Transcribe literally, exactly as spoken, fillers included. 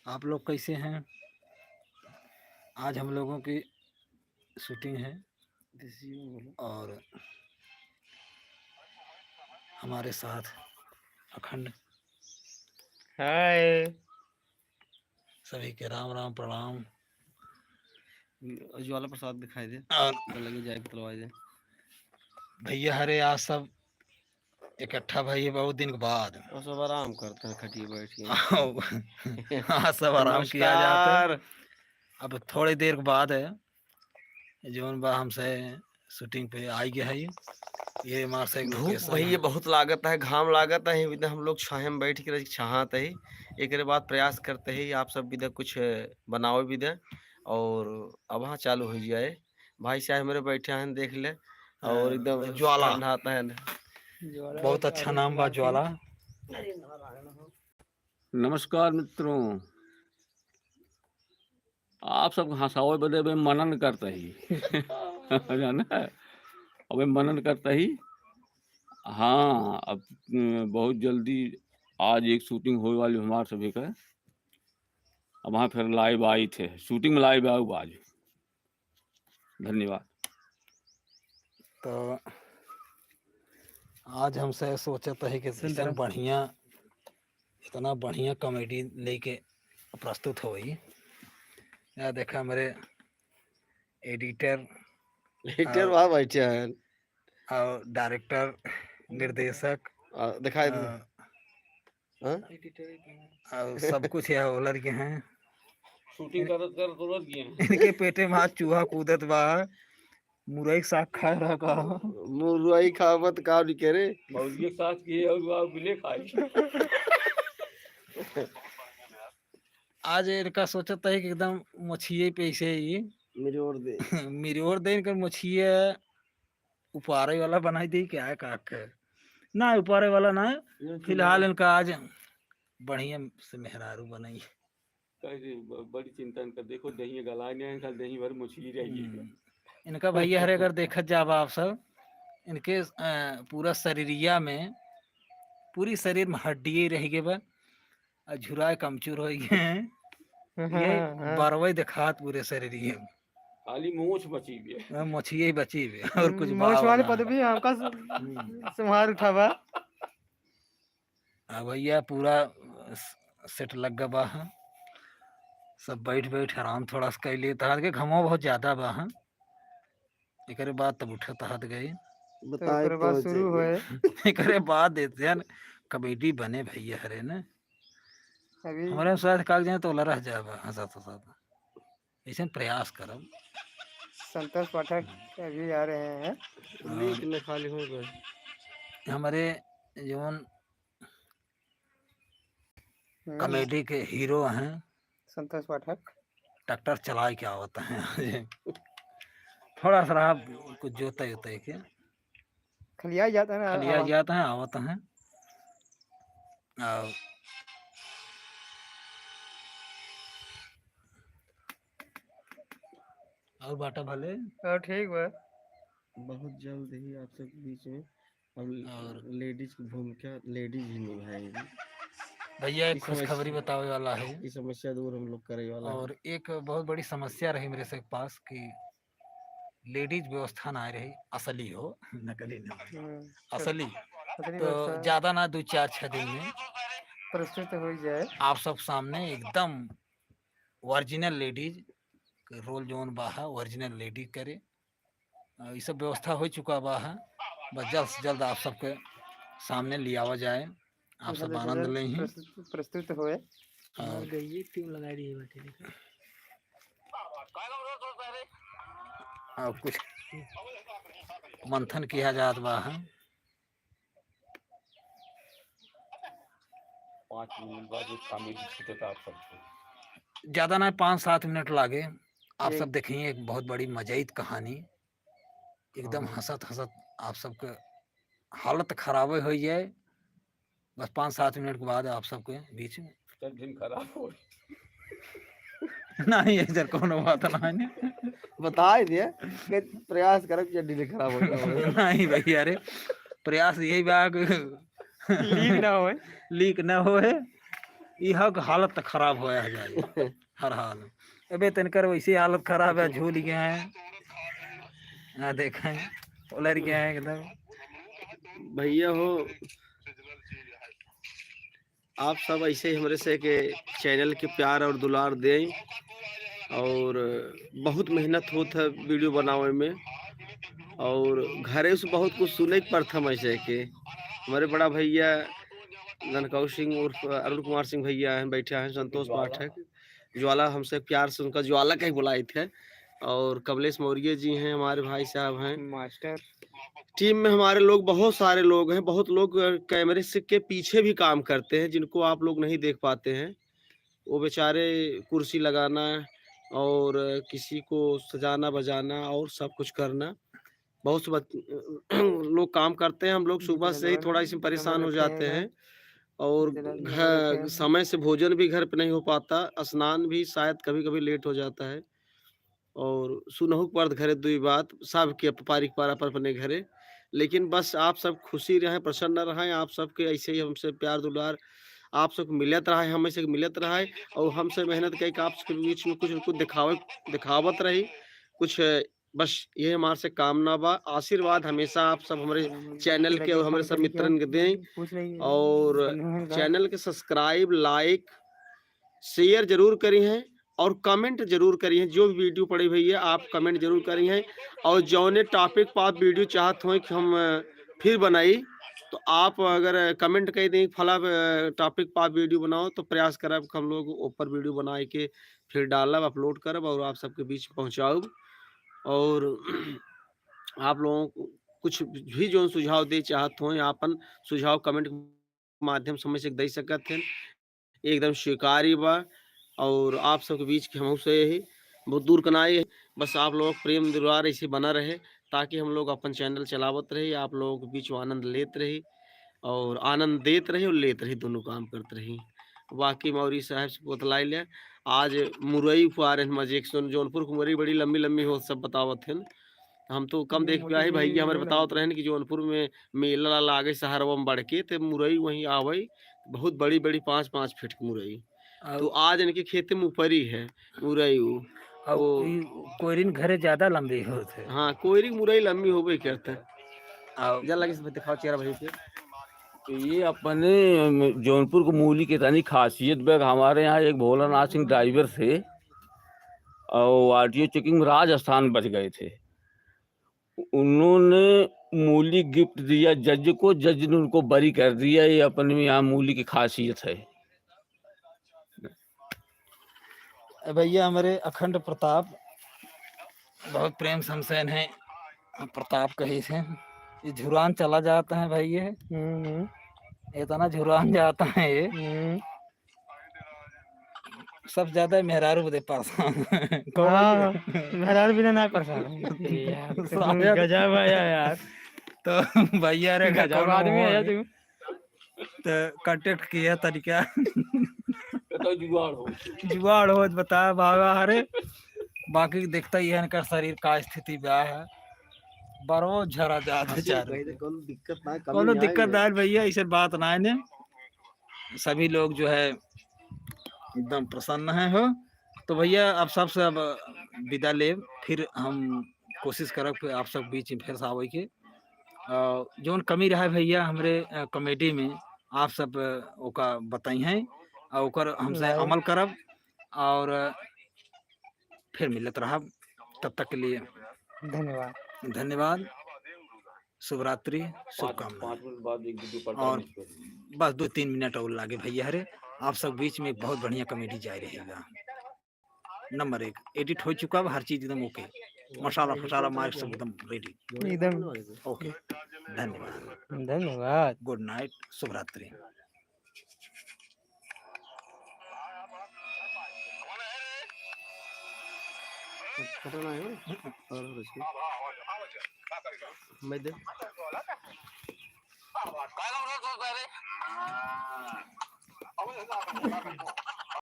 आप लोग कैसे हैं? आज हम लोगों की शूटिंग है देसी में बोलो। और हमारे साथ अखंड। हाय। सभी के राम राम, प्रणाम। ज्वाला प्रसाद दिखाई दे। और तो लगे जाए, बतलवाई दे। भैया हरे, आज सब इकट्ठा भई बहुत दिन के बाद। और सब आराम करते हैं खटिया बैठ के। हाँ, सब आराम किया जाता है। नमस्कार। अब थोड़ी देर के बाद है, जौन बा हमसे शूटिंग पे आई गया है। ये हमारे से एक धूप location भैया है। बहुत लागत है, घाम लागत है, इधर हम लोग छाहे में बैठ के रह, छहात है। एकरे बाद प्रयास करते हैं आप सब विधा कुछ बनावे विधा, और अब हाँ चालू हो जाए। भाई साहब हमारे बैठे हैं, देख ले, और हाँ, एकदम ज्वाला। ठंडाता है ना। ज्वाला बहुत अच्छा नाम बा, ज्वाला। नमस्कार मित्रों, आप सबके हँसावे बदे अबे मनन करता ही। जाना? अबे मनन करता ही। हाँ, अब, अ, बहुत जल्दी आज एक शूटिंग होए वाली हमार सभी का। अब वहाँ फिर लाइव आई थे, शूटिंग में लाइव आऊ आज। धन्यवाद। तो आज हमसे सोचत है कि सुंदर। इतना बढ़िया, इतना बढ़िया कॉमेडी लेके प्रस्तुत होई। या देखा, हमारे एडिटर, एडिटर और वहाँ बैठे हैं। और डायरेक्टर, निर्देशक, आ, दिखाई दे। आ, हाँ? और सब कुछ है, ओलर के हैं। शूटिंग करत करत ओलर गए हैं। इनके पेटे में आज चूहा कूदत बा। मुरई के साग खाए रहा का? मुरई खावत का नहीं करे? मौगी के साथ किए और वो बिले खाई। आज इनका सोचत है कि एकदम मछिए पे ऐसे ही मिरियोर दे। मिरियोर दे इनकर मछिए उपारे वाला बनाई दे क्या है का के? ना, उपारे वाला ना है। ये फिलहाल चुनाव। इनका आज बढ़िया से मेहरारू बनाई। कहे जे ब-, बड़ी चिंता इनका, देखो दही गलाए नहीं है, खाली दही भर मछली रह गई। हम्म। इनका भैया हरे अगर देखत जाबा आप सब, इनके, अ, पूरा शरीरिया में, पूरी शरीर में हड्डिये रह गए बा, आ झुराए कमचूर हो गए हैं। हाँ, ये हाँ। बरवई देखात पूरे शरीरिया में। खाली मोछ बची भी है। हाँ, मोछिए ही बची भी है, और कुछ मोछ बा वाले ना। पदवी हमका स-, हम्म। संभार उठावा। आ भैया पूरा स-, सेट लग गवा है। सब बैठ बैठ आराम थोड़ा सा कर लेता है, कि घमवा बहुत ज्यादा बा है। एकरे बाद तब उठत हाथ गए। तो बताए एकरे बाद तो शुरू जे होए। एकरे बाद देते हैं कॉमेडी बने भैया हरे ने। अभी हमारे साथ कागज तो लरह जाबा हंसत हंसत। ऐसे प्रयास करब। संतोष पाठक अभी आ रहे हैं। हाँ। लीक न खाली हो गए। हमारे जौन हम्म। कॉमेडी के हीरो हैं संतोष पाठक। ट्रैक्टर चलाए के आवत हैं। थोड़ा सा रहा कुछ जोते उते के। खलिया जाता है ना, खलिया आवा। जाता है, आवत हैं। और, और बाटा भले? और ठीक बा। बहुत जल्द ही आप सबके बीच में हम और लेडीज की भूमिका लेडीज ही निभाएंगी। भैया, एक इस खुशखबरी समस्या, बतावे वाला है। इस समस्या दूर हम लोग करे वाला है। और एक बहुत बड़ी समस्या रही मेरे से पास कि लेडीज व्यवस्था ना रही, असली हो, नकली ना हो, हम्म, असली। असली तो व्यवस्था। ज्यादा ना, दो चार छह दिन में प्रस्तुत हो जाए। आप सब सामने एकदम ओरिजिनल लेडीज के रोल जौन बा है, ओरिजिनल लेडीज करे। अ, ई सब व्यवस्था हो चुका बा है। बस जल्द से जल्द आप सबके सामने लियावा जाए, आप सब जल्द से आनंद जल्द लें ही। प्रस्तुत, प्रस्तुत होए। और हमार गइये ट्यून लगाई रही बाटे, देखो। और कुछ मंथन किया जात बा है। पाँच मिनट बाद एक कॉमेडी छूटत आप सबके। ज्यादा ना, पाँच सात मिनट लागे। आप एक सब देखें, एक बहुत बड़ी मजाइत कहानी, एकदम हाँ। हंसत हंसत आप सबके हालत खराबे हो जाए। बस पाँच सात मिनट के बाद आप सबके बीच में तब दिन खराब हो। नहीं, ऐसा कोनो बात नहीं। बताए दिए कि प्रयास करब कि डिले खराब हो जाए। नहीं भैया रे, प्रयास यही बा कि लीक ना होए। लीक ना होए। यह हालत तो खराब होया है जाए। हर हाल। अबे तनकर वैसे हालत खराब है, झूल गए हैं। हाँ, देखें, उलर गए हैं एकदम। भैया हो, आप सब ऐसे ही हमरे से के चैनल के प्यार और दुलार दें। और बहुत मेहनत होत है वीडियो बनावे में, और घरे से बहुत कुछ सुने के पड़त है ऐसे के। हमारे बड़ा भैया ननकाऊ सिंह उर्फ अरुण कुमार सिंह भैया हैं, बैठे हैं संतोष पाठक, ज्वाला, हमसे प्यार से उनका ज्वाला कहीं बुलाए थे। और कमलेश मौर्य जी हैं, हमारे भाई साहब हैं। मास्टर। टीम में हमारे लोग, बहुत सारे लोग हैं, बहुत लोग, अ, कैमरे से, के पीछे भी काम करते हैं, जिनको आप लोग नहीं देख पाते हैं। वो बेचारे कुर्सी लगाना और किसी को सजाना बजाना और सब कुछ करना, बहुत से बच-, लोग काम करते हैं। हम लोग सुबह से ही थोड़ा इसमें परेशान हो जाते हैं और घ-, समय से भोजन भी घर पे नहीं हो पाता, स्नान भी शायद कभी-कभी लेट हो जाता है। और सुनहु के पड़त घरे दुई बात, सबके पारिक पारा पर अपने घरे। लेकिन बस आप सब खुशी रहें, प्रसन्न रहें, आप सबके ऐसे ही हमसे प्यार दुलार आप सबके मिलत रहे, हमें से मिलत रहे, और हमसे मेहनत करके आप सबके बीच में कुछ न कुछ दिखावे, दिखावत रही। कुछ बस ये हमारे से कामना बा, आशीर्वाद हमेशा आप सब हमारे चैनल के और हमारे सब मित्रन के दें, और चैनल के सब्सक्राइब, लाइक, शेयर जरूर करी हैं और कमेंट जरूर करी हैं। जो भी वीडियो पड़े भैया, आप कमेंट जरूर करी हैं, और जौने टॉपिक पर आप वीडियो चाहत हो कि हम, अ, फिर बनाई, तो आप अगर कमेंट कर दें फला, अ, टॉपिक पर आप वीडियो बनाओ, तो प्रयास करब कि हम लोग ऊपर वीडियो बनाए के फिर डालब, अपलोड करब और आप सबके बीच पहुँचाउब। और आप लोगों को कुछ भी जौन सुझाव दे चाहत हो, आपन सुझाव कमेंट माध्यम से हमसे दे सकत हैं, एकदम स्वीकार्य बा। और आप सबके बीच के हमहू से यही बहुत दूर के नाई है, बस आप लोग प्रेम दुलार ऐसे बना रहे, ताकि हम लोग अपन चैनल चलावत रही, आप लोगों के बीच में आनंद लेत रही और आनंद देत रही और लेत रही, दोनों काम करत रही। बाकी मौरी साहब से बतलाई ले, आज मुरई को आ रहे हैं मजे के सुन, जौनपुर की मुरई बड़ी लंबी लंबी हो, सब बतावत हैं। हम तो कम देख पाए, भैया हमारे बतावत रहे कि जौनपुर में मेला लागे शहरवा में बढ़ के, ते मुरई वहीं आवे, बहुत बड़ी बड़ी पाँच पाँच फीट की मुरई। तो आज इनके खेते में ऊपरी है मुरई उ। और वो ई कोयरिन घरे ज्यादा लंबी होत है। हाँ, कोयरी मुरई लंबी होबे करता है। और जा लगे से दिखाओ चेहरा भाई के। तो ये अपने, अम, जौनपुर को मूली के तनी खासियत बा। हमारे यहाँ एक भोलानाथ सिंह ड्राइवर थे और आरटीओ चेकिंग में राजस्थान बच गए थे। उन्होंने मूली गिफ्ट दिया जज को, जज ने उनको बरी कर दिया। ये अपने यहाँ मूली की खासियत है। ए भैया हमारे अखंड प्रताप, बहुत प्रेम से हमसे इन्हें प्रताप कही थे। ये झुरान चला जाता है भाई, ये हम्म, हम्म। इतना झुरान जाता है ये। हम्म। सबसे ज्यादा मेहरारू बदे परेशान। कौन हाँ, के? मेहरारू बिना ना परेशान है। यार, शायद। गजब है यार। तो भैया रे, गजब कौनो आदमी है हो, तू। तो contact किया तरीका। तो जुगाड़ हो। जुगाड़ हो, बता बाबा, अरे, बाकी देखता ही है इनका शरीर का स्थिति बा है, बरो झरा जात है। चारों कहीं तो कोनो दिक्कत ना, कमी कौनो ना दिक्कत आए। ना है भैया, ऐसे बात ना है ने। सभी लोग जो है एकदम प्रसन्न हैं हो। तो भैया, आप सबसे अब विदा लेब, फिर हम कोशिश करब कि आप सब बीच में फिर से आवे के। अ, जौन कमी रहा भैया हमरे, अ, comedy में, आप सब, अ, ओका बताई हैं और ओकर हमसे नहीं। अमल करब और, अ, फिर मिलत रहब। तब तक के लिए धन्यवाद। धन्यवाद। शुभ रात्रि, शुभकामना। पाँच मिनट बाद एक वीडियो और पड़ता है। बस दो तीन मिनट और लागे भैया रे, आप सब बीच में बहुत बढ़िया comedy जाए रहेगा। नंबर एक, edit हो चुका बा, हर चीज एकदम OK, मसाला फसाला मार सब एकदम ready। एकदम। OK, धन्यवाद। धन्यवाद। Good night, शुभ रात्रि। कटना है और, और इसको मैं दे।